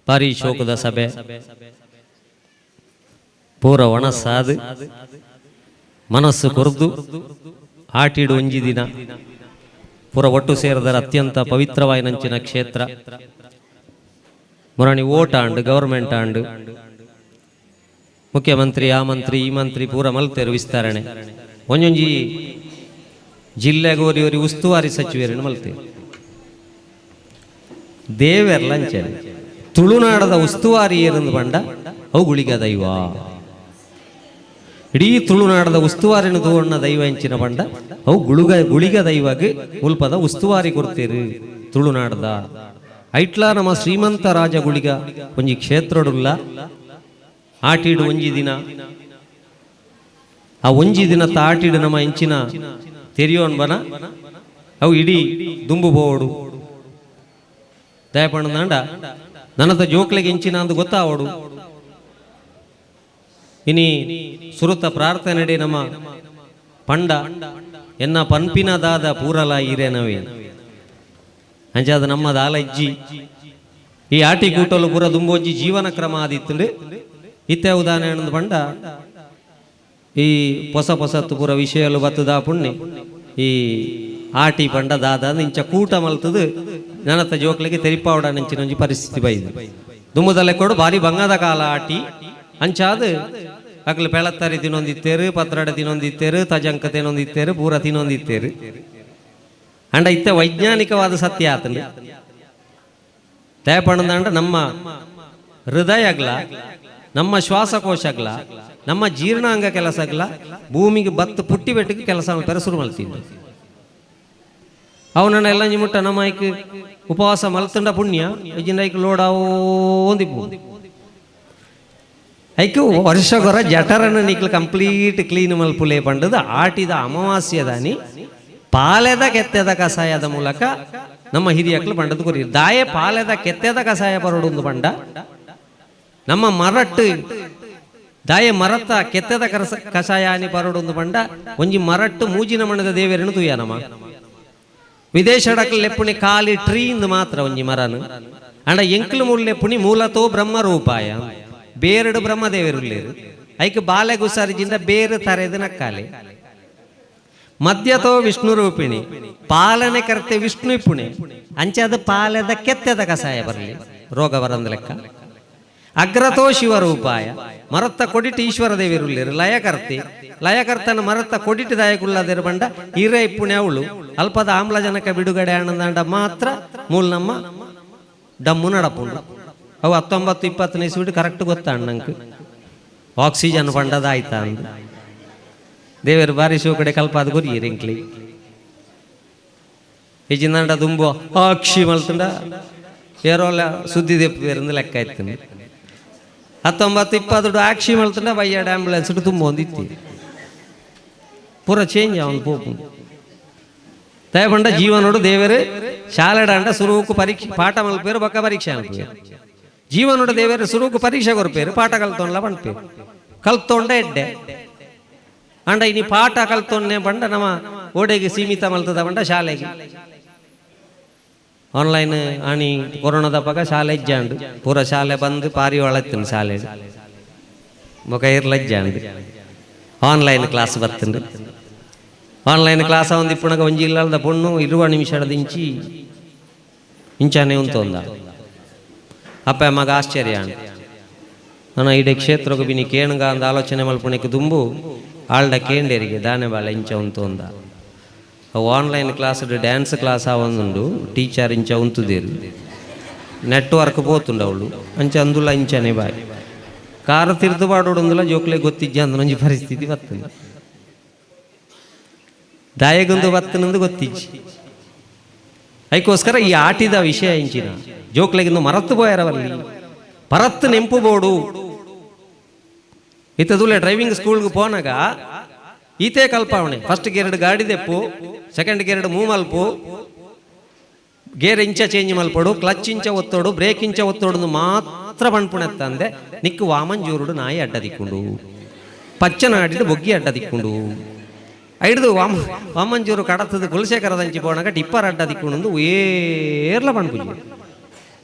ಬಾರಿ ಶೋಕದ ಸಭೆ ಪೂರ ಒಣಸಾದ್ ಮನಸ್ಸು ಕೊರ್ದು ಆಟಿಡು ಒಂಜಿ ದಿನ ಪೂರ ಒಟ್ಟು ಸೇರಿದರ. ಅತ್ಯಂತ ಪವಿತ್ರವಾಯಿನಂಚಿನ ಕ್ಷೇತ್ರ ಮುರಾನಿ. ಓಟ್ ಆಂಡ್, ಗವರ್ಮೆಂಟ್ ಆಂಡ್, ಮುಖ್ಯಮಂತ್ರಿ, ಆ ಮಂತ್ರಿ, ಈ ಮಂತ್ರಿ ಪೂರ ಮಲ್ತೇರು ವಿಸ್ತರಣೆ. ಒಂಜೊಂಜಿ ಜಿಲ್ಲೆಗೆ ಒರಿ ಒರಿ ಉಸ್ತುವಾರಿ ಸಚಿವರನ್ನು ಮಲ್ತೇರು. ದೇವೆರ್ಲ ಅಂಚನೆ. ತುಳುನಾಡದ ಉಸ್ತುವಾರಿ ಏರಂದು ಪಂಡ ಅವು ಗುಳಿಗ ದೈವ. ಇಡೀ ತುಳುನಾಡದ ಉಸ್ತುವಾರಿನ ತೂವಣ್ಣ ದೈವ ಎಂಚಿನ ಪಂಡ ಅವು ಗುಳುಗ ಗುಳಿಗ ದೈವಗ್ ಮುಲ್ಪದ ಉಸ್ತುವಾರಿ ಕೊಡ್ತೇರು ತುಳುನಾಡದ. ಐಟ್ಲಾ ನಮ್ಮ ಶ್ರೀಮಂತ ರಾಜ ಗುಳಿಗ ಒಂಜಿ ಕ್ಷೇತ್ರಡುಲ್ಲ. ಆಟಿಡು ಒಂಜಿ ದಿನ, ಆ ಒಂಜಿ ದಿನ ಆಟಿಡು ನಮ್ಮ ಇಂಚಿನ ತೆರಿಯೋನ್ ಬನ ಅವು ಇಡೀ ದುಂಬು ಪೋವಡು. ದಯಪಂಡ ನನ್ನದ ಜೋಕ್ಲೆಗೆ ಇಂಚಿನ ಅಂದು ಗೊತ್ತಾವಡು. ಇನಿ ಸುರುತ ಪ್ರಾರ್ಥನೆ ನಮ್ಮ ಪಂಡ ಎನ್ನ ಪನ್ಪಿನ ದಾದ ಪೂರಲ ಈರೇನವೇ ಅಂಚಾದ ನಮ್ಮ ದಾಲ ಇಜ್ಜಿ. ಈ ಆಟಿ ಕೂಟಲು ಪೂರ ದುಂಬೊಂಜಿ ಜೀವನ ಕ್ರಮ ಆದಿತ್ತುಂಡು. ಇತ್ತೆ ಉದಾಹರಣೆ ಪಂಡ ಈ ಪೊಸ ಪೊಸತ್ತು ಪೂರ ವಿಷಯಲು ಬತ್ತದ ಪುಣ್ಯ. ಈ ಆಟಿ ಪಂಡ ದಾದ ಇಂಚ ಕೂಟ ಮಲ್ತದು ನನತ ಜೋಕ್ಲೆಗೆ ತೆರಿಪಾವಡ ನಂಚಿನ ಒಂಜಿ ಪರಿಸ್ಥಿತಿ ಬೈದು. ದುಮ್ಮದಲ್ಲೇ ಕೊಡು ಬಾರಿ ಬಂಗದ ಕಾಲ ಆಟಿ. ಅಂಚಾದ ಅಕ್ಲು ಪೆಳತ್ತರಿ ತಿನ್ನೊಂದಿತ್ತೇರು, ಪತ್ರಡೆ ತಿನ್ನೊಂದಿತ್ತೇರು, ತಜಂಕ ತಿನ್ನೊಂದಿತ್ತೇರು, ಪೂರ ತಿನ್ನೊಂದಿತ್ತೇರು. ಅಂಡ ಇತ್ತ ವೈಜ್ಞಾನಿಕವಾದ ಸತ್ಯ ಆತಂಡು. ದಯಪಣದಂಡ ನಮ್ಮ ಹೃದಯಗ್ಲ, ನಮ್ಮ ಶ್ವಾಸಕೋಶಗ್ಲ, ನಮ್ಮ ಜೀರ್ಣಾಂಗ ಕೆಲಸಗ್ಲ ಭೂಮಿಗೆ ಬತ್ತು ಪುಟ್ಟಿ ಬೆಟ್ಟಿಗೆ ಕೆಲಸ ಮಲ್ಪೆರೆ ಶುರು ಮಲ್ತೀನಿ. ಅವನನ್ನ ಮುಟ್ಟ ನಮ್ಮ ಐಕ್ ಉಪವಾಸ ಮಲ್ತಂಡ ಪುಣ್ಯ ಇಜ್ಜಿಂಡ ಐಕ್ ಲೋಡಾವೋಂದಿಪ್ಪು. ಐಕ್ ವರ್ಷಗೊರ ಜಠರನ ನಿಕ್ಲು ಕಂಪ್ಲೀಟ್ ಕ್ಲೀನ್ ಮಲ್ಪುಲೆ ಪಂಡದು ಆಟಿದ ಅಮಾವಾಸ್ಯದಾನಿ ಪಾಲೆದ ಕೆತ್ತೆದ ಕಷಾಯದ ಮೂಲಕ ನಮ್ಮ ಹಿರಿಯಕ್ಲು ಪಂಡದು ಕೊರಿ. ದಾಯೆ ಪಾಲೆದ ಕೆತ್ತೆದ ಕಷಾಯ ಪರಡುಂದು ಪಂಡ ನಮ್ಮ ಮರಟ್ಟು ದಾಯೆ ಮರತ್ತ ಕೆತ್ತೆದ ಕರಸ ಕಷಾಯ ಅನಿ ಪರಡುಂದು ಪಂಡ ಒಂಜಿ ಮರಟ್ಟು ಮೂಜಿನ ಮಣದ ದೇವರನ್ನು ತೂಯ. ನಮ್ಮ ವಿದೇಶಡಕ್ಲು ಲೆಪ್ಪುಣಿ ಖಾಲಿ ಟ್ರೀ ಇಂದು ಮಾತ್ರ ಒಂಜಿ ಮರನು. ಅಂಡ ಎಂಕ್ಲು ಮೂಲ ಲೆಪ್ಪುಣಿ ಮೂಲತೋ ಬ್ರಹ್ಮ ರೂಪಾಯ. ಬೇರಡು ಬ್ರಹ್ಮದೇವರುಲ್ಲೇರು. ಐಕ್ ಬಾಲೆ ಗುಸಾರಿಜಿಂದ ಬೇರು ತರೆದು ನಕ್ಕಾಲೆ. ಮಧ್ಯತೋ ವಿಷ್ಣು ರೂಪಿಣಿ, ಪಾಲನೆ ಕರ್ತೆ ವಿಷ್ಣು ಇಪ್ಪುಣೆ. ಅಂಚಾದ ಪಾಲೆದ ಕೆತ್ತೆದ ಕಷಾಯ ಬರಲಿ, ರೋಗ ಬರಂದ ಲೆಕ್ಕ. ಅಗ್ರತೋ ಶಿವರೂಪಾಯ, ಮರತ್ತ ಕೊಡಿಟ್ಟು ಈಶ್ವರ ದೇವಿರುಲ್ಲೇರು, ಲಯಕರ್ತಿ. ಲಯಕರ್ತನ ಮರತ್ತ ಕೊಡಿಟ್ಟು ದಾಯಕುಳ್ಳದೇರು ಬಂಡ ಹಿರ ಇಪ್ಪುಣೆ ಅವಳು. ಅಲ್ಪದ ಆಮ್ಲಜನಕ ಬಿಡುಗಡೆ ಆನಂದಾಂಡ ಮಾತ್ರ ಮೂಲ ನಮ್ಮ ಡಮ್ಮು ನಡಪುಂಡು. ಅವು 19 20ನೇ ಇಸ್ವಿಡ್ ಕರೆಕ್ಟ್ ಗೊತ್ತ ನಂಗೆ ಆಕ್ಸಿಜನ್ ಪಂಡದ ಆಯ್ತಾ ಅಂದು. ದೇವರು ಬಾರಿ ಶಿವ ಕಡೆ ಕಲ್ಪಾದ ಗುರಿ ರಿಂಕ್ಲಿ. ಇಜಿಂದಂಡ ದುಂಬು ಆಕ್ಷಿ ಮಲ್ತುಂಡ ಏರೋಲ ಸುದ್ದಿ ದೆಪ್ಪು ಲೆಕ್ಕ ಆಯ್ತು. 19 20 ಆಕ್ಷಿ ಮಲ್ತುಂಡ ಬಯ್ಯಾಡ ಆಂಬುಲೆನ್ಸ್ ತುಂಬ ಒಂದಿತ್ತಿ. ಪೂರ ಚೇಂಜ್ ಅವನು ಪೋಪು. ದಯಪಂಡ ಜೀವನೋಡು ದೇವರು ಶಾಲೆಡಂಡ ಸುರುವುಕು ಪರೀಕ್ಷೆ ಪಾಠ ಮಲ್ಪೇರು, ಬೊಕ್ಕ ಪರೀಕ್ಷೆ ಅನ್ಪೇರು. ಜೀವನೋಡು ದೇವರು ಸುರುವುಕು ಪರೀಕ್ಷೆ ಕೊರ್ಪೇರು, ಪಾಠ ಕಲ್ತೊಂಡ್ಲ ಪನ್ಪೇರು. ಕಲ್ತೊಂಡ ಎಡ್ಡೆ. ಅಂಡ ಇನಿ ಪಾಠ ಕಲ್ತೊನ್ನೆ ಪಂಡ ನಮ್ಮ ಓಡೆಗೆ ಸೀಮಿತ ಮಲ್ತದ ಪಂಡ ಶಾಲೆಗೆ. ಆನ್ಲೈನ್ ಆಣಿ ಕೊರೋನಾದ ಪಗ ಶಾಲೆ ಇಜ್ಜಾಂಡು. ಪೂರ ಶಾಲೆ ಬಂದು ಪಾರಿ ಒಳತ್ತಿನ ಶಾಲೆ ಬೊಕ ಇರ್ಲ ಇಜ್ಜಾಂಡು. ಆನ್ಲೈನ್ ಕ್ಲಾಸ್ ಬತ್ತಂಡು. ಆನ್ಲೈನ್ ಕ್ಲಾಸ್ ಒಂದು ಇಪ್ಪುನಗ ಒಂಜಿ ಇಲ್ಲದ ಪೊಣ್ಣು 20 ನಿಮಿಷದ ಇಂಚಿ ಇಂಚಾನೆ ಉಂತೊಂದ. ಅಪ್ಪ ಅಮ್ಮಗ ಆಶ್ಚರ್ಯ. ನನ್ನ ಇಡೀ ಕ್ಷೇತ್ರಕ್ಕೆ ಬಿನಿ ಕೇಣುಗ ಅಂದ ಆಲೋಚನೆ ಮಲ್ಪುಣಿಕ್ ದುಂಬು ಆಲ್ಡ ಕೇಂಡೇರಿಗೆ, ದಾನೆ ಬಾಳೆ ಇಂಚ ಉಂತೊಂದ? ಅವು ಆನ್ಲೈನ್ ಕ್ಲಾಸ್ ಡ್ಯಾನ್ಸ್ ಕ್ಲಾಸ್ ಆವೊಂದುಂಡು, ಟೀಚರ್ ಇಂಚ ಉಂತುದೇರು, ನೆಟ್ವರ್ಕ್ ಪೋತುಂಡು ಅವಳು ಅಂಚ ಅಂದುಲ ಇಂಚನೆ ಬಾಯ್ ಕಾರ ತಿರ್ತು ಪಾಡೋಡುಂದುಲ ಜೋಕ್ಲೆ ಗೊತ್ತಿಜ್ಜ ಅಂದ ಒಂಜಿ ಪರಿಸ್ಥಿತಿ ಬರ್ತದೆ. ದಾಯಗೊಂದು ಬತ್ತನಂದು ಗೊತ್ತಿಜ್ಜಿ. ಅದಕ್ಕೋಸ್ಕರ ಈ ಆಟಿದ ವಿಷಯ ಇಂಚಿನ ಜೋಕ್ಲೆಗಿಂದು ಮರತ್ತು ಪೋಯರವಲ್ಲಿ ಪರತ್ತು ನೆಂಪು ಬೋಡು. ಇತ್ತದುಲೆ ಡ್ರೈವಿಂಗ್ ಸ್ಕೂಲ್ಗೆ ಪೋನಾಗ ಈತೇ ಕಲ್ಪಾವಣೆ. ಫಸ್ಟ್ ಗೇರ್ಡ್ ಗಾಡಿ ದೆಪ್ಪು, ಸೆಕೆಂಡ್ ಗೇರ್ಡ್ ಮೂವ್ ಮಲ್ಪು, ಗೇರ್ ಇಂಚ ಚೇಂಜ್ ಮಲ್ಪಡು, ಕ್ಲಚ್ ಇಂಚ ಒತ್ತೋಡು, ಬ್ರೇಕ್ ಇಂಚ ಒತ್ತೋಡು ಮಾತ್ರ ಪಣ್ಪುಣೆತ್ತಂದೆ ನಿಕ್ಕು ವಾಮಂಜೂರುಡು ನಾಯಿ ಅಡ್ಡ ದಿಕ್ಕೊಂಡು, ಪಚ್ಚನಾಡಿಡು ಬೊಗ್ಗಿ ಅಡ್ಡ ದಿಕ್ಕೊಂಡು, ಐಡ್ದು ವಾಮಂಜೂರು ಕಡತದ ಕುಲಶೇಖರದಂಚಿ ಪೋನಾಗ ಟಿಪ್ಪರ್ ಅಡ್ಡ ದಿಕ್ಕೊಂಡು ಏರ್ಲ ಪಣ್ಪುಜಿ.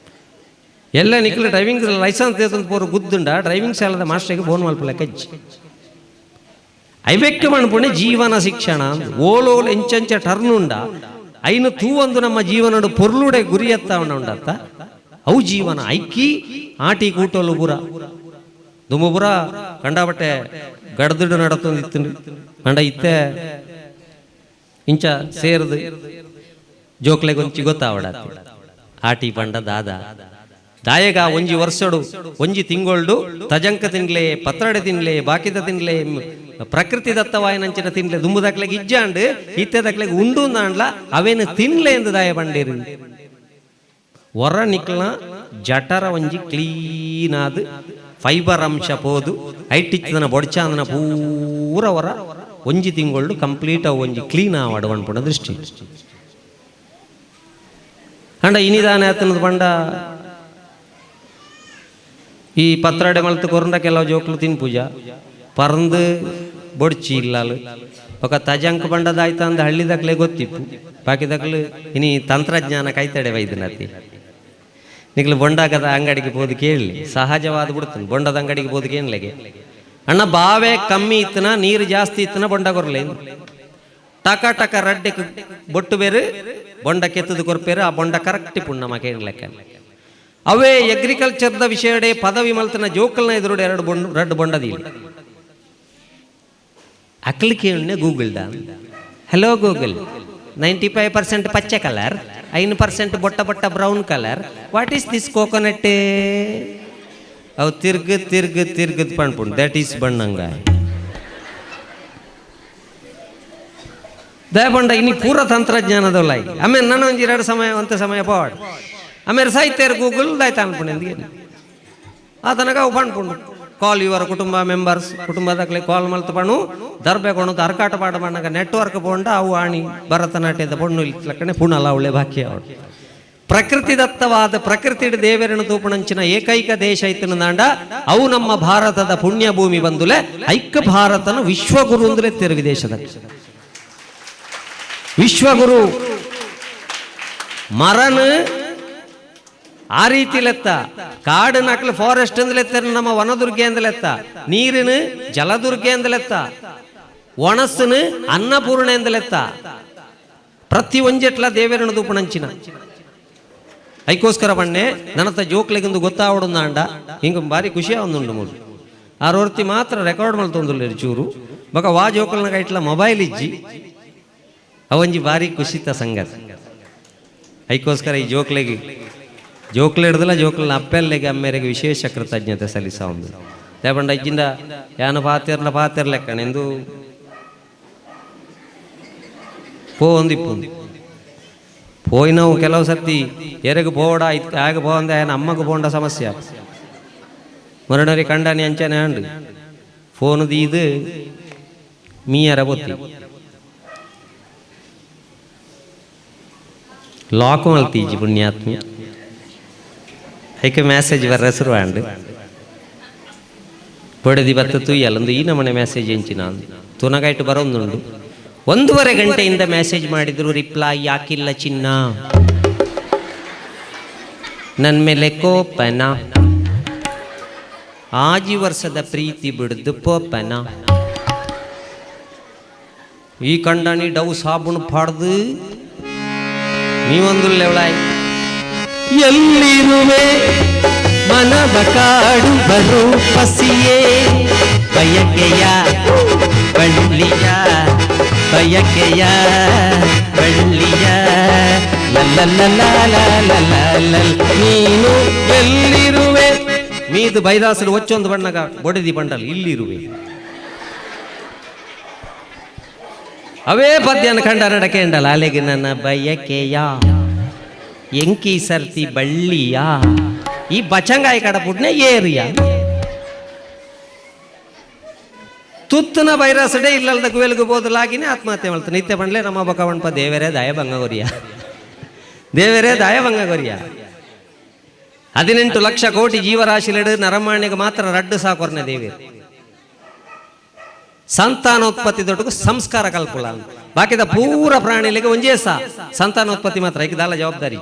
ಎಲ್ಲ ನಿಕ್ಲು ಡ್ರೈವಿಂಗ್ ಲೈಸೆನ್ಸ್ ದೇತಂದು ಪೋರು ಗುದ್ದುಂಡ ಡ್ರೈವಿಂಗ್ ಶಾಲದ ಮಾಸ್ಟರ್ಗೆ ಫೋನ್ ಮಲ್ಪಲೆ ಕಜ್ಜಿ ಐವೆಕ್ಕೆ ಮಣ್ಪುಣೆ ಜೀವನ ಶಿಕ್ಷಣ ಓಲೋಲ್ ಎಂಚಂಚ ಟರ್ನ್ ಉಂಡ ಐನು ತೂವೊಂದು ನಮ್ಮ ಜೀವನಡು ಪೊರ್ಲುಡೆ ಗುರಿಯತ್ತ ಉಂಡತ್ತ ಅವು ಜೀವನ ಐಕ್ಕಿ ಆಟಿ ಕೂಟೋಲು ಪೂರ ದುಮ್ಮು ಪೂರ ಕಂಡಾಬಟ್ಟೆ ಗಡ್ದುಡು ನಡತೊಂದು ಇತ್ತು ಅಂಡ ಇತ್ತೆ ಇಂಚ ಸೇರ್ದು ಜೋಕ್ಲೆಗ್ ಒಂಚಿ ಗೊತ್ತಾವಡ ಆಟಿ ಪಂಡ ದಾದ ದಾಯಗ ಒಂಜಿ ವರ್ಷಡು ಒಂಜಿ ತಿಂಗೊಳ್ಡು ತಜಂಕ ತಿನ್ಲೆ, ಪತ್ರಡೆ ತಿನ್ಲೆ, ಬಾಕಿದ ತಿನ್ಲೆ, ಪ್ರಕೃತಿ ದತ್ತವಾಯನಂಚಿನ ತಿನ್ಲೆ, ದುಂಬುದಕ್ಲೆಗ್ ಇಜ್ಜಾಂಡ್ ಇತ್ತೆದಕ್ಲೆಗ್ ಉಂಡು ಅಂಡ್ಲ ಅವೇನು ತಿನ್ಲೆ ಎಂದು ದಾಯ ಬಂಡೇರು. ಹೊರ ನಿಕ್ಲ ಜಠರ ಒಂಜಿ ಕ್ಲೀನ್ ಆದ್ ಫೈಬರ್ ಅಂಶ ಪೋದು ಐಟಿಚ್ಚದನ ಬೊಡ್ಚಾಂದನ ಪೂರ ಹೊರ ಒಂಜಿ ತಿಂಗೊಳ್ಡು ಕಂಪ್ಲೀಟ್ ಅವು ಒಂಜಿ ಕ್ಲೀನ್ ಆವಡು ಪನ್ಪುನ ದೃಷ್ಟಿ. ಅಂಡ ಇನಿದಾನೆ ಆತನದ ಪಂಡ ಈ ಪತ್ರಡೆ ಮಲ್ತು ಕೊರಂಡ ಕೆಲವು ಜೋಕ್ಲು ತಿನ್ಪೂಜ ಪರಂದು ಬೊಡ್ಚಿ ಇಲ್ಲಾಲು ఒక ತಜಂಕ್ ಬಂಡದಾಯ್ತ ಅಂದ ಹಳ್ಳಿದಕ್ಲೆ ಗೊತ್ತಿಪ್ಪು ಬಾಕಿದಕ್ಲು ಇನಿ ತಂತ್ರಜ್ಞಾನ ಕೈತಡೆ ವೈದ್ಯನತಿ ನಿಕ್ಲು ಬೊಂಡಾಗದ ಅಂಗಡಿಗೆ ಪೋದು ಕೇಳಲಿ ಸಹಜವಾದ ಬಿಡ್ತಾನೆ ಬೊಂಡದ ಅಂಗಡಿಗೆ ಪೋದು ಕೇಳಲಿಗೆ ಅಣ್ಣ ಬಾವೆ ಕಮ್ಮಿ ಇತ್ತನ ನೀರು ಜಾಸ್ತಿ ಇತ್ತನ ಬೊಂಡ ಕೊರ್ಲೆ ಟಕ ಟಕ ರಡ್ಡೆ ಬೊಟ್ಟು ಬೇರು ಬೊಂಡ ಕೆತ್ತದ ಕೊರ್ಪೇರು ಆ ಬೊಂಡ ಕರೆಕ್ಟ್ ಪುಣ್ಣಮ ಕೇಳಲೆಕ್ಕ. ಅವೇ ಅಗ್ರಿಕಲ್ಚರ್ದ ವಿಷಯಡೆ ಪದವಿ ಮಲ್ತನ ಜೋಕಲ್ನ ಎದುರುಡೆ ಎರಡು ಬೊಂಡ ರಡ್ಡು ಬೊಂಡದಿ ಅಕ್ಲು ಕೇಳನೆ Google the hello Google 95% ಪಚ್ಚೆ colour 5% ಬೊಟ್ಟ ಬೊಟ್ಟ brown colour what is this coconut. ಅವು ತಿರ್ಗ ತಿರ್ಗ ತಿರ್ಗದ್ ಪಣ್ಪುಂಡು that is ಬಣ್ಣಂಗ ದಯಪಂಡ ಇನಿ ಪೂರ ತಂತ್ರಜ್ಞಾನದಲ್ಲ. ಆಮೇಲೆ ನನ್ನ ಒಂಜಿ ಎರಡು ಸಮಯ ಒಂತ ಸಮಯ ಪವಾಡ್ ಆಮೇಲೆ ಸಾಹಿತ್ಯರು ಗೂಗಲ್ ದಾಯ್ತ ಅನ್ಪುಂಡು ಆ ತನಕ ಅವು ಪಣ್ಪುಂಡು ಕಾಲ್ ಇವರ ಕುಟುಂಬ ಮೆಂಬರ್ಸ್ ಕುಟುಂಬದಕ್ಲೆ ಕಾಲ್ ಮಲ್ತು ಪಣು ದರ್ಬೆ ಕೊಣು ಅರ್ಕಾಟ ಪಾಡ ಮಣ್ಣಗ ನೆಟ್ವರ್ಕ್ ಪೋಂಡ ಅವು ಆಣಿ ಭರತನಾಟ್ಯದ ಪೊಣ್ಣು ಇತ್ಲಕ್ಕನೆ ಪುಣಲ ಅವಳೆ ಬಾಕಿ ಅವಳು. ಪ್ರಕೃತಿ ದತ್ತವಾದ ಪ್ರಕೃತಿ ದೇವರನ್ನು ತೂಪಣಂಚಿನ ಏಕೈಕ ದೇಶ ಇತ್ತನದಾಂಡ ಅವು ನಮ್ಮ ಭಾರತದ ಪುಣ್ಯ ಭೂಮಿ ಬಂದುಲೆ ಐಕ್ಯ ಭಾರತನ ವಿಶ್ವಗುರು ಅಂದ್ರೆ ತೆರು ವಿದೇಶದ ವಿಶ್ವಗುರು ಮರನ್ ಆ ರೀತಿ ಲೆತ್ತ ಕಾಡು ನಕ್ಲು ಫಾರೆಸ್ಟ್ ಅಂದ್ಲೆತ್ತ ನಮ್ಮ ವನದುರ್ಗೆ ಅಂದ್ಲೆತ್ತ ನೀರಿನ ಜಲದುರ್ಗೆ ಅಂದ್ಲೆತ್ತ ಒಣಸ್ಸನು ಅನ್ನಪೂರ್ಣ ಎಂದಲೆತ್ತ ಪ್ರತಿ ಒಂಜೆಟ್ಲ ದೇವರನ್ನು ದೂಪಣಂಚಿನ ಐಕೋಸ್ಕರ ಬಣ್ಣೆ ನನ್ನತ್ತ ಜೋಕ್ಲೆಗೊಂದು ಗೊತ್ತಾವಡು ಅಂಡ ಹಿಂಗ ಭಾರಿ ಖುಷಿ ಒಂದುಂಡು ಮೂರು ಆರೋರ್ತಿ ಮಾತ್ರ ರೆಕಾರ್ಡ್ ಮಲ್ತೊಂದುಲ್ಲೇರು ಚೂರು ಬೊಕ ವಾ ಜೋಕಲ್ನ ಇಟ್ಲ ಮೊಬೈಲ್ ಇಜ್ಜಿ ಅವಂಜಿ ಭಾರಿ ಖುಷಿತ ಸಂಗತಿ. ಐಕೋಸ್ಕರ ಈ ಜೋಕ್ಲೆಗೆ ಜೋಕ್ಲೆ ಹಿಡ್ದಲ್ಲ ಜೋಕ್ಲನ ಅಪ್ಪೆಲ್ಲೆಗೆ ಅಮ್ಮೇರಿಗೆ ವಿಶೇಷ ಕೃತಜ್ಞತೆ ಸಲ್ಲಿಸ ಒಂದು ದೇಪಂಡ ಇಜ್ಜಿಂದ ಯಾನು ಪಾತಿರ್ಲ ಪಾತಿರ್ಲೆಕ್ಕಣ ಎಂದು ಪೋ ಒಂದಿಪ್ಪು ಪೋಯಿನವು ಕೆಲವು ಸರ್ತಿ ಎರೆಗೆ ಪೋಡ ಇತ್ತು ಆಗ ಪೋಂದ ಏನ ಅಮ್ಮಗೆ ಪೋಂಡ ಸಮಸ್ಯೆ ಮರಣರಿ ಕಂಡನಿ ಅಂಚನೆ ಅಂಡು ಫೋನ್ ದೀದು ಮೀಯರ ಬೊತ್ತಿ ಲಾಕ್ ಮಲ್ತೀಜಿ ಪುಣ್ಯಾತ್ಮ ಐಕೆ ಮೆಸೇಜ್ ಬರ್ರ ಶುರು ಬಡದಿ ಬತ್ತ ತುಯ್ಯಲ್ಲ ಈ ನಮ್ಮನೆ ಮೆಸೇಜ್ ಎಂಚಿನ ತುನಗಾಯ್ಟು ಬರೋಂದುಂಡು 1.5 ಗಂಟೆಯಿಂದ ಮೆಸೇಜ್ ಮಾಡಿದ್ರು ರಿಪ್ಲೈ ಯಾಕಿಲ್ಲ ಚಿನ್ನ ನನ್ನ ಮೇಲೆ ಕೋಪನ ಆಜಿ ವರ್ಷದ ಪ್ರೀತಿ ಬಿಡ್ದು ಪೋಪನ ಈ ಕಂಡಾಣಿ ಡವ್ ಸಾಬೂನು ಪಾಡ್ದು ನೀವೊಂದು ಲೆವಳಾಯ್ ಎಲ್ಲಿರುವೆ ಮನದ ಕಾಡು ಬರು ಪಸಿಯೇ ಬಯಕೆಯ ಬಳ್ಳಿಯ ಬಯಕೆಯ ಬಳ್ಳಿಯ ಲಲ್ಲಲ್ಲಲಾಲಲಲಲ ನೀನು ಎಲ್ಲಿರುವೆ ಮೀದು ಬೈದಾಸರು ಒಚ್ಚೊಂದು ಬಣ್ಣಗ ಬೊಡೆದಿ ಬಂಡಲ್ ಇಲ್ಲಿರುವೆ ಅವೇ ಪದ್ಯನ ಕಂಡ ನಡಕೆ ಎಂಡಲ್ಲ ಅಲೆಗೆ ನನ್ನ ಬಯಕೆಯ ಎಂಕಿ ಸರ್ತಿ ಬಳ್ಳಿಯ ಈ ಬಚಂಗಾಯಿ ಕಡ ಪುಡ್ನೆ ಏರಿಯ ತುತ್ತನ ವೈರಸ್ಡೇ ಇಲ್ಲಲ್ದ ಗುವೆಲ್ಗು ಬೋದಲಾಗಿನೇ ಆತ್ಮಹತ್ಯೆ ಮಾಡ್ತಾನೆ. ನಿತ್ಯ ಬಂಡ್ಲೆ ನಮ್ಮ ಬಕವಣ್ಪ ದೇವರೇ ದಯ ಭಂಗಗೊರಿಯ ದೇವರೇ ದಯ ಭಂಗಗೊರಿಯ. 18 ಲಕ್ಷ ಕೋಟಿ ಜೀವರಾಶಿಲೆಡು ನರಮಾಣ್ಯಗೆ ಮಾತ್ರ ರಡ್ಡು ಸಾಕೊರ್ನೆ ದೇವಿ ಸಂತಾನೋತ್ಪತ್ತಿ ದೊಡ್ಡ ಸಂಸ್ಕಾರ ಕಲ್ಪುಲ ಬಾಕಿದ ಪೂರ ಪ್ರಾಣಿಲಿಗೆ ಒಂಜೇ ಸಾ ಸಂತಾನೋತ್ಪತ್ತಿ ಮಾತ್ರ ಐಕದಾಲ ಜವಾಬ್ದಾರಿ.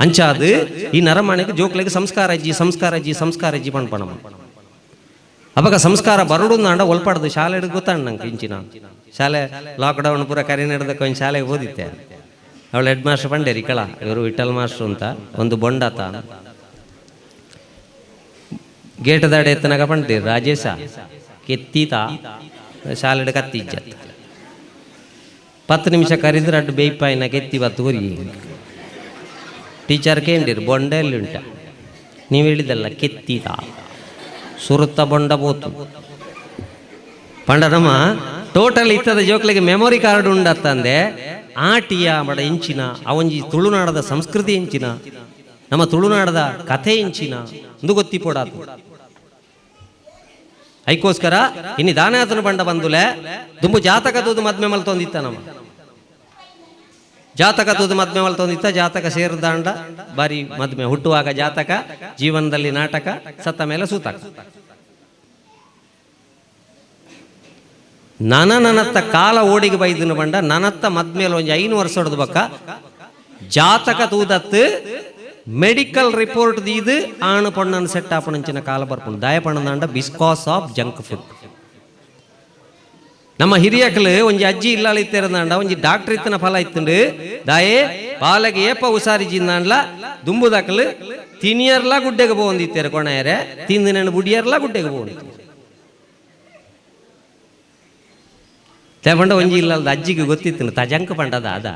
ಅಂಚಾದ್ ಈ ನರಮಾಣಿಗೆ ಜೋಕ್ಲೆಗ್ ಸಂಸ್ಕಾರ ಇಜ್ಜಿ ಸಂಸ್ಕಾರ ಇಜ್ಜಿ ಸಂಸ್ಕಾರ ಇಜ್ಜಿ ಪನ್ಪಣ. ಅಪಗ ಸಂಸ್ಕಾರ ಬರಡು ಅಂಡ ಒಲ್ಪಾಡ್ದು ಶಾಲೆಡ್ ಗೊತ್ತಾಂಡ್ ನಂಗೆ. ಇಂಚಿನ ಶಾಲೆ ಲಾಕ್ಡೌನ್ ಪೂರ ಕರಿ ನಡೆದಕ್ಕೆ ಒಂದು ಶಾಲೆಗೆ ಓದಿತ್ತೆ. ಅವಳು ಹೆಡ್ ಮಾಸ್ಟರ್ ಪಂಡೇರಿ ಕಳ ಇವರು ವಿಠಲ್ ಮಾಸ್ಟರ್ ಅಂತ ಒಂದು ಬೊಂಡಾತ ಗೇಟ್ ದಾಡೆ ಎತ್ತನಾಗ ಪಂಡೇರಿ ರಾಜೇಶ ಕೆತ್ತೀತ ಶಾಲೆಡ್ ಕತ್ತಿಜ್ಜ 10 ನಿಮಿಷ ಕರಿದ್ರೆ ಅಡ್ಡು ಬೇಯ್ಪಾಯಿನ ಕೆತ್ತಿ ಬತ್ತು ಕೊರಿ. ಟೀಚರ್ ಕೇಂದಿರು ಬೊಂಡ ಎಲ್ಲಿ ಉಂಟ ನೀವು ಹೇಳಿದಲ್ಲ ಕೆತ್ತೀತ ಸುರುತ್ತ ಬೊಂಡ ಬೋತು ಪಂಡ. ನಮ್ಮ ಟೋಟಲ್ ಇತ್ತದ ಜೋಕ್ಲಿಗೆ ಮೆಮೊರಿ ಕಾರ್ಡ್ ಉಂಡತ್ತಂದೆ ಆಟಿಯ ಮಡ ಇಂಚಿನ ಅವಂಜಿ ತುಳುನಾಡದ ಸಂಸ್ಕೃತಿ ಇಂಚಿನ ನಮ್ಮ ತುಳುನಾಡದ ಕಥೆ ಇಂಚಿನ ಒಂದು ಗೊತ್ತಿಪೋಡಾತು. ಐಕೋಸ್ಕರ ಇನ್ನು ದಾನಾತನ ಬಂಡ ಬಂದುಲೆ ದುಂಬು ಜಾತಕ ತೂದು ಮದ್ಮೆ ಮಲ್ತೊಂದಿತ್ತ ನಮ್ಮ ಜಾತಕ ತೂದು ಮದ್ಮೆ ಮಲ್ತೊಂದಿತ್ತ. ಜಾತಕ ಸೇರಿದಾಂಡ ಬಾರಿ ಮದ್ಮೆ. ಹುಟ್ಟುವಾಗ ಜಾತಕ, ಜೀವನದಲ್ಲಿ ನಾಟಕ, ಸತ್ತ ಮೇಲೆ ಸೂತಕ. ನನ ನನತ್ತ ಕಾಲ ಓಡಿಗೆ ಬೈದನು ಬಂಡ ನನತ್ತ ಮದ್ಮೇಲೆ ಒಂಜಿ 5 ವರ್ಷ ಹೊಡೆದು ಬಕ್ಕ ಜಾತಕ ತೂದತ್ತು ಮೆಡಿಕಲ್ ರಿಪೋರ್ಟ್ ದೀದು ಆಣು ಪೊಣ್ಣನ ಸೆಟ್ ಆಪಣಂಚಿನ ಕಾಲ ಬರ್ಪುಂಡು. ದಾಯ ಪಣ್ಣದಾಂಡ ಬಿಸ್ಕಾಸ್ ಆಫ್ ಜಂಕ್ ಫುಡ್. ನಮ್ಮ ಹಿರಿಯಕಲು ಒಂಜಿ ಅಜ್ಜಿ ಇಲ್ಲಾಳಿತ್ತಿರಂದಾಂಡ ಒಂಜಿ ಡಾಕ್ಟರ್ ಇತ್ತನ ಫಲ ಇತ್ತುಂಡು. ದಾಯೆ ಬಾಲಗೆ ಏಪ ಉಸಾರಿ ಜಿಂದಾಂಡ್ಲ ದುಂಬುದಕಲು ತಿನಿಯರ್ಲ ಗುಡ್ಡೆಗೆ ಪೋಂದಿತ್ತೇರು ಕೊಣೆಯರೆ ತಿಂದಿನ ಬುಡಿಯರ್ಲ ಗುಡ್ಡೆಗೆ ಪೋಂದಿತ್ತು. ಪಂಡ ಒಂಜಿ ಇಲ್ಲಲ್ದ ಅಜ್ಜಿಗೆ ಗೊತ್ತಿತ್ತು ತಜಂಕ ಪಂಡದ ಅದ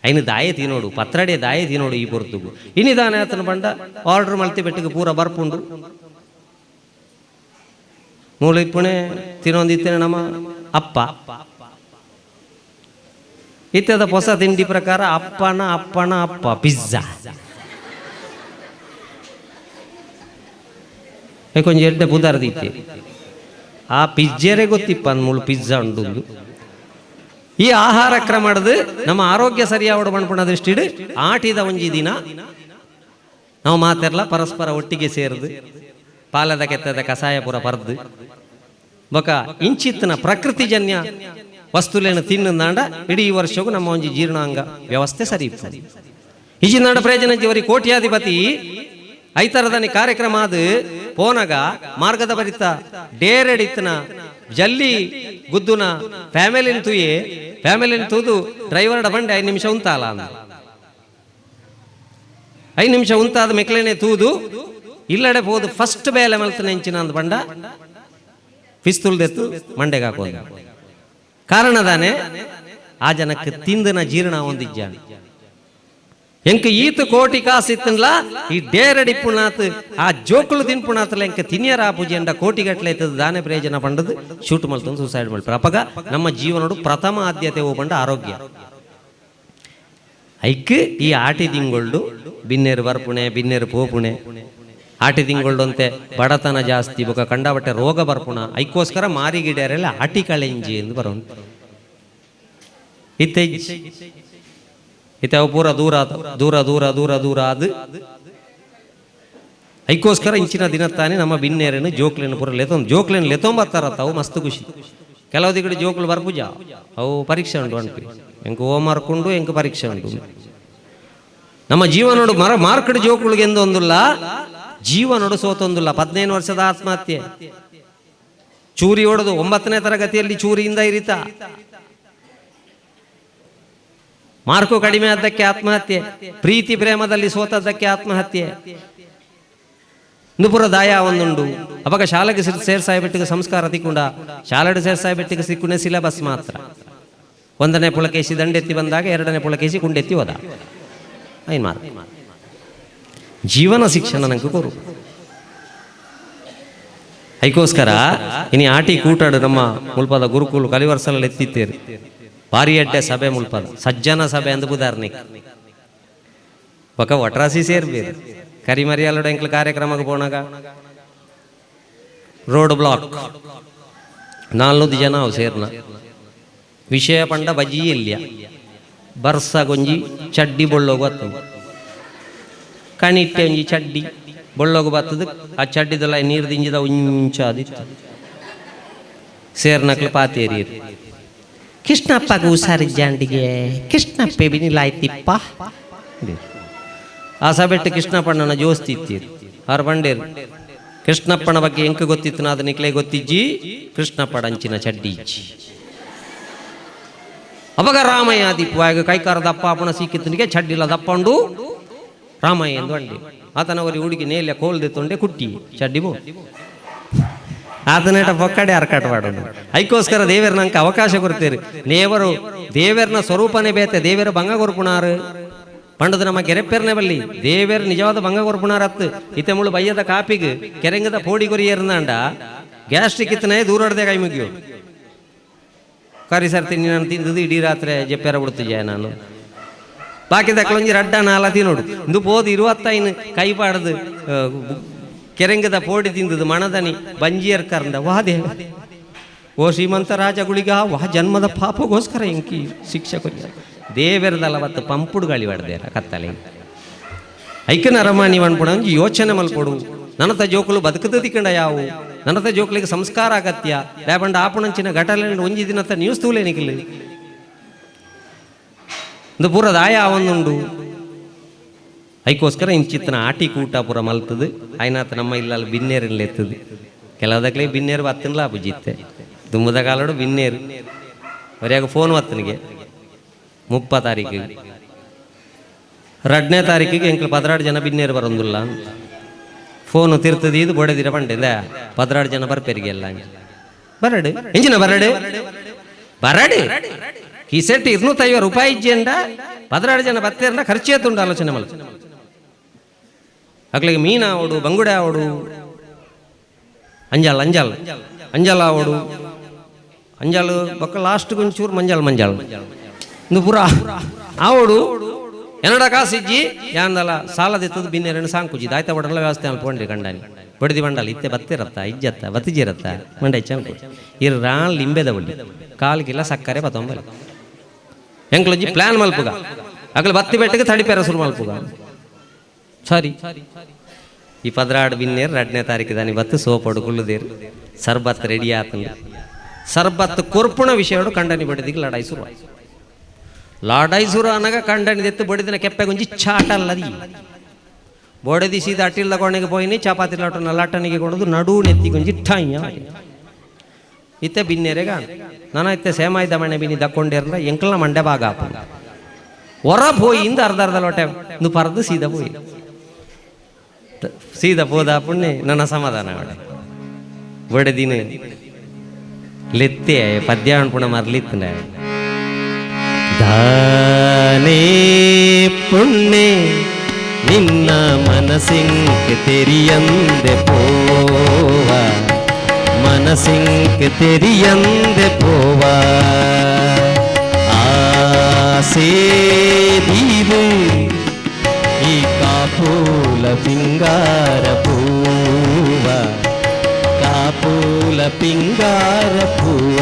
ಐನು ದಾಯೆ ತಿನ್ನೋಡು ಪತ್ರಡೆ ದಾಯೆ ತಿನ್ನೋಡು ಈ ಪೊರ್ತುಗು ಇನಿ ದಾನೆ ಆತನ ಪಂಡ ಆರ್ಡರ್ ಮಲ್ತಿ ಬೆಟ್ಟಿಗೆ ಪೂರ ಬರ್ಪುಂಡು ಮೂಲ ಇಪ್ಪುಣೆ ತಿನ್ನೊಂದಿತ್ತೇನೆ ನಮ್ಮ ಅಪ್ಪ ಇತ್ತದ ಹೊಸ ತಿಂಡಿ ಪ್ರಕಾರ ಅಪ್ಪನ ಅಪ್ಪನ ಅಪ್ಪ ಪಿಜ್ಜಾ ಕೊಂಚ ಎಡ್ಡೆ ಪುದಾರ್ದಿತ್ತೆ ಆ ಪಿಜ್ಜರೇ ಗೊತ್ತಿಪ್ಪ ಅಂದ್ ಪಿಜ್ಜಾ ಉಂಡು. ಈ ಆಹಾರ ಕ್ರಮಡ್ದು ನಮ್ಮ ಆರೋಗ್ಯ ಸರಿಯಾವಡು ಪಣ್ಪುಣ ದೃಷ್ಟಿಡ್ ಆಟಿದ ಒಂಜಿ ದಿನ ನಾವು ಮಾತೆರ್ಲ ಪರಸ್ಪರ ಒಟ್ಟಿಗೆ ಸೇರಿದು ಪಾಲದ ಕೆತ್ತದ ಕಸಾಯ ಪೂರ ಪರ್ದು ಬೊಕ ಇಂಚಿತ್ತಿನ ಪ್ರಕೃತಿಜನ್ಯ ವಸ್ತುಲೇನು ತಿನ್ನುಂದಾಂಡ ಇಡೀ ವರ್ಷಕ್ಕೂ ನಮ್ಮ ಒಂಜಿ ಜೀರ್ಣಾಂಗ ವ್ಯವಸ್ಥೆ ಸರಿ ಇಪ್ಪುಂಡು. ಇಜಿನಾಡ ಪ್ರಯೋಜನ ಜೀವರಿ ಕೋಟ್ಯಾಧಿಪತಿ ಐತರದನಿ ಕಾರ್ಯಕ್ರಮ ಅದು ಪೋನಗ ಮಾರ್ಗದ ಬರಿತ ಡೇರೆಡಿತ್ತನ ಜಲ್ಲಿ ಗುದ್ದುನ ಫ್ಯಾಮಿಲಿನ ತೂಯೆ ಫ್ಯಾಮಿಲಿನ ತೂದು ಡ್ರೈವರ್ ಬಂಡೆ 5 ನಿಮಿಷ ಉಂತಾಲ ಅಂದ. 5 ನಿಮಿಷ ಉಂತಾದ ಮೆಕ್ಲೇನೆ ತೂದು ಇಲ್ಲಡೆ ಪೋದು ಫಸ್ಟ್ ಬೇಲೆ ಮಲ್ತನ ಎಂಚಿನ ಅಂದ ಬಂಡ ಪಿಸ್ತೂಲ್ ದೆತ್ತು ಮಂಡೆಗೆ ಹಾಕೋದು. ಕಾರಣದಾನೆ ಆ ಜನಕ್ಕೆ ತಿಂದನ ಜೀರ್ಣ ಹೊಂದಿಜ್ಜಾನೆ. ಎಂಕ ಈತ ಕೋಟಿ ಕಾಸು ಇತ್ತನ್ಲ ಈ ಡೇರಡಿ ಪುಣಾತ್ ಆ ಜೋಕುಲು ತಿನ್ಪುಣಾತ್ಲ ಎಂಕ ತಿನಿಯರ ಆ ಪೂಜೆ ಅಂಡ ಕೋಟಿ ಗಟ್ಟಲೆ ಇತ್ತದ ದಾನೆ ಪ್ರಯೋಜನ ಪಂಡದು ಶೂಟ್ ಮಲ್ತಂದು ಸೂಸೈಡ್ ಮಲ್ಪರ. ಅಪಗ ನಮ್ಮ ಜೀವನಡು ಪ್ರಥಮ ಆದ್ಯತೆ ಹೋಗಂಡ ಆರೋಗ್ಯ. ಐಕ್ ಈ ಆಟಿ ತಿಂಗೊಳ್ಡು ಬಿನ್ನೇರು ಬರ್ಪುಣೆ ಬಿನ್ನೇರು ಪೋಪುಣೆ ಆಟಿ ತಿಂಗೊಳ್ಡು ಅಂತೆ ಬಡತನ ಜಾಸ್ತಿ ಬೊಕ ಕಂಡಬಟ್ಟೆ ರೋಗ ಬರ್ಪುಣ ಐಕ್ಕೋಸ್ಕರ ಮಾರಿಗಿಡ್ಯಾರೆಲ್ಲ ಆಟಿ ಕಳೆಂಜಿ ಎಂದು ಬರೋಂತ ಇತ್ತೆ ಇತ್ತೆ ಅವು ಪೂರ ದೂರ ದೂರ ದೂರ ದೂರ ದೂರ ಅದು ಐಕ್ಕೋಸ್ಕರ ಇಂಚಿನ ದಿನ ತಾನೇ ನಮ್ಮ ಬಿನ್ನೇರನ್ನು ಜೋಕ್ಲೇನು ಪೂರ ಲೆತೊಂದು ಜೋಕ್ಲೇನು ಲೆತೊಂಬತ್ತಾರ ತಾವು ಮಸ್ತ್ ಖುಷಿ. ಕೆಲವು ದಿಗಡೆ ಜೋಕ್ಲು ಬರ್ಪುಜ ಅವು ಪರೀಕ್ಷೆ ಉಂಟು ಅನ್ಪಿ ಎಂಕ್ ಹೋಮ್ ವರ್ಕ್ ಉಂಡು ಎಂಕ್ ಪರೀಕ್ಷೆ ಉಂಟು. ನಮ್ಮ ಜೀವನೋಡು ಮರ ಮಾರ್ಕಡ್ ಜೋಕುಳಿಗೆ ಎಂದೊಂದುಲ್ಲ ಜೀವನೋಡು ಸೋತೊಂದುಲ್ಲ. 15 ವರ್ಷದ ಆತ್ಮಹತ್ಯೆ ಚೂರಿ ಹೊಡೆದು 9ನೇ ತರಗತಿಯಲ್ಲಿ ಚೂರಿಯಿಂದ ಇರಿತ ಮಾರ್ಕು ಕಡಿಮೆ ಆದ್ದಕ್ಕೆ ಆತ್ಮಹತ್ಯೆ, ಪ್ರೀತಿ ಪ್ರೇಮದಲ್ಲಿ ಸೋತದ್ದಕ್ಕೆ ಆತ್ಮಹತ್ಯೆ. ನುಪುರ ದಾಯ ಒಂದುಂಡು. ಅವಾಗ ಶಾಲೆಗೆ ಸೇರ್ಸಾಯ್ಬಿಟ್ಟಿಗೆ ಸಂಸ್ಕಾರ ತಿಕ್ಕೊಂಡ ಶಾಲೆಗೆ ಸೇರ್ಸಾಯ್ಬಿಟ್ಟಿಗೆ ಸಿಕ್ಕುನೆ ಸಿಲೆಬಸ್ ಮಾತ್ರ. 1ನೇ ಪುಳಕೇಶಿ ದಂಡೆತ್ತಿ ಬಂದಾಗ 2ನೇ ಪುಳಕೇಶಿ ಕುಂಡೆತ್ತಿ ಹೋದ ಐನ್ ಮಾರ್ಕ್. ಜೀವನ ಶಿಕ್ಷಣ ನಂಗೆ ಕೊರು. ಐಕೋಸ್ಕರ ಇನಿ ಆಟಿ ಕೂಟಾಡು ನಮ್ಮ ಮುಲ್ಪದ ಗುರುಕುಲು ಕಲಿವರ್ಸಲಲ್ಲಿ ಎತ್ತಿತ್ತೇರಿ ಭಾರಿ ಅಡ್ಡೆ ಸಭೆ ಮುಲ್ಪದ ಸಜ್ಜನ ಸಭೆ ಅಂದ್ ಬುದಾರ್ನಿಕ್ ಬಕ ಒಟ್ರಾಸಿ ಸೇರ್ಬೇರು ಕರಿಮರಿಯಲ್ಲೋಡ ಎಂಕ್ಲು ಕಾರ್ಯಕ್ರಮಕ್ಕೆ ಪೋನಾಗ ರೋಡ್ ಬ್ಲಾಕ್ 400 ಜನ ಅವು ಸೇರ್ನ ವಿಷಯ ಪಂಡ ಬಜಿ ಇಲ್ಲಿಯ ಬರ್ಸ ಗೊಂಜಿ ಚಡ್ಡಿ ಬೊಳ್ಳೋಗು ಬರ್ತದೆ ಕಣಿಟ್ಟೆ ಒಂಜಿ ಚಡ್ಡಿ ಬೊಳ್ಳೋಗು ಬರ್ತದೆ ಆ ಚಡ್ಡಿದೆಲ್ಲ ನೀರು ದಿಂಜಿದ ಉಂಚಾದಿತ್ತು ಸೇರ್ನಕ್ಲು ಪಾತೇರಿ ಕೃಷ್ಣಪ್ಪಗೆ ಹುಷಾರಿಜ್ಜಾಂಡಿಗೆ ಕೃಷ್ಣಪ್ಪೆ ಬಿನಿಲಾಯ್ತಿಪ್ಪ. ಆ ಸಭೆಟ್ಟು ಕೃಷ್ಣಪ್ಪಣ್ಣನ ಜೋಸ್ತಿ ಇತ್ತೀರು ಆರು ಬಂಡೇರು. ಕೃಷ್ಣಪ್ಪನ ಬಗ್ಗೆ ಎಂಕ ಗೊತ್ತಿತ್ತು ಅದು ನಿಕ್ಲೆ ಗೊತ್ತಿಜ್ಜಿ, ಕೃಷ್ಣಪ್ಪಡ ಅಂಚಿನ ಚಡ್ಡಿ ಇಜ್ಜಿ. ಅವಾಗ ರಾಮಯ್ಯ ದೀಪು ಕೈಕಾರ ದಪ್ಪ ಅಪ್ಪಣ ಸೀಕಿತ್ತನಿಗೆ ಚಡ್ಡಿಲ್ಲ ದಪ್ಪಂಡು ರಾಮಯ್ಯ ಎಂದು ಅಂಡಿ. ಆತನವರಿ ಹುಡುಗಿ ನೇಲೆ ಕೋಲ್ದೆ ತೊಂಡೆ ಕುಟ್ಟಿ ಚಡ್ಡಿ ಬೋ ಆತನೇಟ ಪೊಕ್ಕಡೆ ಅರ್ಕಾಟ ಮಾಡೋದು. ಐಕೋಸ್ಕರ ದೇವೇರ್ ನಂಗೆ ಅವಕಾಶ ಕೊಡ್ತೀರಿ. ನೇವರು ದೇವೇರ್ನ ಸ್ವರೂಪನೇ ಬೇತೆ, ದೇವೇರ ಭಂಗ ಕೊರ್ಪುಣಾರು ಪಂಡದ ನಮ್ಮ ಕೆರೆಪೆರ್ನೆ ಬಲ್ಲಿ ದೇವೇರ್ ನಿಜವಾದ ಭಂಗ ಕೊರ್ಪುಣಾರ ಅತ್ತು. ಇತ್ತೆ ಮುಳು ಬಯ್ಯದ ಕಾಪಿಗೆ ಕೆರೆಂಗದ ಪೋಡಿ ಕೊರಿಯರ್ನಾಂಡ ಗ್ಯಾಸ್ಟ್ರಿಕ್ ಇತ್ತನೇ ದೂರಡ್ದೆ ಕೈ ಮುಗಿಯು. ಕರಿ ಸರ್ ತಿನ್ನಿ ನಾನು ತಿಂದದ್ದು ಇಡೀ ರಾತ್ರಿ ಜಪ್ಪೆರ ಬಿಡ್ತಿದ್ದೆ ನಾನು. ಬಾಕಿ ತಕ್ಕಲೊಂಜಿ ರಡ್ಡ ನಾಲ ತಿನ್ನೋಡು ಇಂದು ಪೋದು ಇರುವತ್ತೈನು ಕೈ ಪಾಡ್ದು ಕೆರೆಂಗದ ಪೋಡಿ ತಿಂದದ್ದು ಮಣದನಿ ಬಂಜಿಯರ್ ಕರಂದ ವಾದೆ ಓ ಶ್ರೀಮಂತ ರಾಜ ಗುಳಿಗ ವಾ ಜನ್ಮದ ಪಾಪಗೋಸ್ಕರ ಇಂಕಿ ಶಿಕ್ಷೆ ಕೊರಿಯ ದೇವೆರದಲ್ಲ ಬತ್ತು ಪಂಪುಡು ಗಾಳಿ ಬಡ್ದೇರ ಕತ್ತಲೆ ಐಕನ ಅರಮಾನಿ ಅನ್ಪುಣ ಒಂಜಿ ಯೋಚನೆ ಮಲ್ಪೊಡು. ನನತ ಜೋಕುಲು ಬದುಕದ ದಿಕ್ಕಂಡ ಯಾವು ನನತ ಜೋಕುಲಿಗೆ ಸಂಸ್ಕಾರ ಅಗತ್ಯ ಲೇಪಂಡ ಆಪುಣಂಚಿನ ಘಟನೆ ಒಂಜಿ ದಿನತ್ತ ನ್ಯೂಸ್ ತೂಲೆ ನಿಕ್ಲು ಇಂದು ಪೂರ ದಾಯ ಒಂದುಂಡು. ಐಕೋಸ್ಕರ ಇಂಚಿತ್ತನ ಆಟಿ ಕೂಟ ಪೂರ ಮಲ್ತದು ಆಯ್ನಾತ ನಮ್ಮ ಇಲ್ಲಲ್ಲಿ ಬಿನ್ನೇರಲ್ಲಿ ಎತ್ತದು. ಕೆಲವದಕ್ಲೆ ಬಿನ್ನೇರು ಬತ್ತನ್ಲ ಅಪುಜಿತ್ತೆ ದುಮ್ಮದ ಕಾಲಡು ಬಿನ್ನೇರು ಬರಿಯಾಗ ಫೋನ್ ಬತ್ತನಿಗೆ 30 ತಾರೀಕಿಗೆ 2ನೇ ತಾರೀಕಿಗೆ ಎಂಕ್ಲು 16 ಜನ ಬಿನ್ನೇರು ಬರೋದಿಲ್ಲ ಫೋನು ತಿರ್ತದೆ. ಇದು ಬೊಡೆದಿರ ಪಂಡಿಂದ 16 ಜನ ಬರ್ಪೆರಿಗೆ ಎಲ್ಲ ಬರಡು ಎಂಜಿನ ಬರಡು ಬರಡು ಕಿಸೆಟ್ 250 ರೂಪಾಯಿ ಇಜ್ಜೆಂಡ 16 ಜನ ಬತ್ತೇರ್ನ ಖರ್ಚೇತುಂಡು ಆಲೋಚನೆ ಮಲ್. ಅಕ್ಲಿಗೆ ಮೀನ ಆವಡು, ಬಂಗುಡೆ ಆವಡು, ಅಂಜಲ್ ಅಂಜಲ್ ಅಂಜಲ್ ಆವಡು, ಅಂಜಲ್ ಬೊಕ್ಕ ಲಾಸ್ಟ್ ಒಂಚೂರು ಮಂಜಲ್ ಮಂಜಲ್ ಇಂದು ಪೂರ ಆವಡು. ಎನ್ನಡ ಕಾಸಿಜ್ಜಿ ಯಾಂದಲ ಸಾಲದಿತ್ತದು ಬಿನ್ನೆರಡು ಸಾಂಕುಜಿ ಆಯ್ತಾ ಒಡಲ ವ್ಯವಸ್ಥೆ ಅನ್ಕೊಂಡ್ರಿ ಕಂಡಾನಿ ಬಡ್ದಿ ಬಂಡಲ್ ಇತ್ತೆ ಬತ್ತಿರತ್ತ ಇಜ್ಜತ್ತ ಬತ್ತಿಜಿರತ್ತ ಮಂಡೆ ಚಂಕು ಇರ್ ರಾನ್ ಲಿಂಬೆದ ಬಳ್ಳಿ ಕಾಲ್ಗಿಲ್ಲ ಸಕ್ಕರೆ ಬತ್ತೊಂಬಲಿ ಎಂಕ್ಲೊಂಜಿ ಪ್ಲಾನ್ ಮಲ್ಪುಗ ಅಗಲ ಬತ್ತಿ ಬೆಟ್ಟಗೆ ತಡಿಪೇರ ಶುರು ಮಲ್ಪುಗ. ಸಾರಿ ಈ 16 ಬಿನ್ನೇರು 2ನೇ ತಾರೀಕು ದಾನಿ ಬತ್ತು ಸೋಪಡು ಕುಳ್ಳುದೇರು ಸರ್ಬತ್ ರೆಡಿ ಆತಂದು ಸರ್ಬತ್ ಕೊರ್ಪುಣ ವಿಷಯಡು ಕಂಡನಿ ಬಡಿದಿಗೆ ಲಡಾಯಿ ಶುರು. ಲಡಾಯಿ ಶುರು ಅನಗ ಕಂಡನಿ ದೆತ್ತು ಬಡಿದಿನ ಕೆಪ್ಪೆಗೊಂಜಿ ಚಾಟಲ್ಲದಿ ಬೊಡೆದಿ ಸೀದಾ ಅಟ್ಟಿಲ್ದ ಕೊನೆಗೆ ಪೋಯಿನಿ ಚಪಾತಿ ಲಟನ ಲಟನಿಗೆ ಕೊಡೋದು ನಡು ನೆತ್ತಿಗೊಂಜಿ ಠಾಯ್ಯ ಇತ್ತೆ ಬಿನ್ನೇರೆಗ ನಾನು ಇತ್ತೆ ಸೇಮಾಯ್ದ ಮಣೆ ಬಿನ್ನಿ ದಕ್ಕೊಂಡಿರಲ್ಲ ಎಂಕಲ್ನ ಮಂಡೆ ಭಾಗ ಆಪ ಹೊರ ಪೋಯಿಂದ ಅರ್ಧ ಅರ್ಧ ಲೋಟೆ ನು ಪರ್ದು ಸೀದಾ ಪೋಯಿ ಸೀದಾ ಪೋದ ಪುಣ್ಯ ನನ್ನ ಸಮಾಧಾನ ಅವಳೆ ಬಡದಿನ ಲೆತ್ತೆ ಪದ್ಯ ಪುಣ ಮರ್ಲಿತ್ತಂಡ ದಾನೇ ಪುಣ್ಯ ನಿನ್ನ ಮನಸಿಂಕ್ ತೆರಿಯಂದೆ ಪೋವ ಮನಸಿಂಕ್ ತೆರಿಯಂದೆ ಪೋವ ಆಸೆ ದೀವು ಈ ಕಾಪೂಲ ಪಿಂಗಾರ ಪೂವ ಕಾಪೂಲ ಪಿಂಗಾರ ಪೂವ.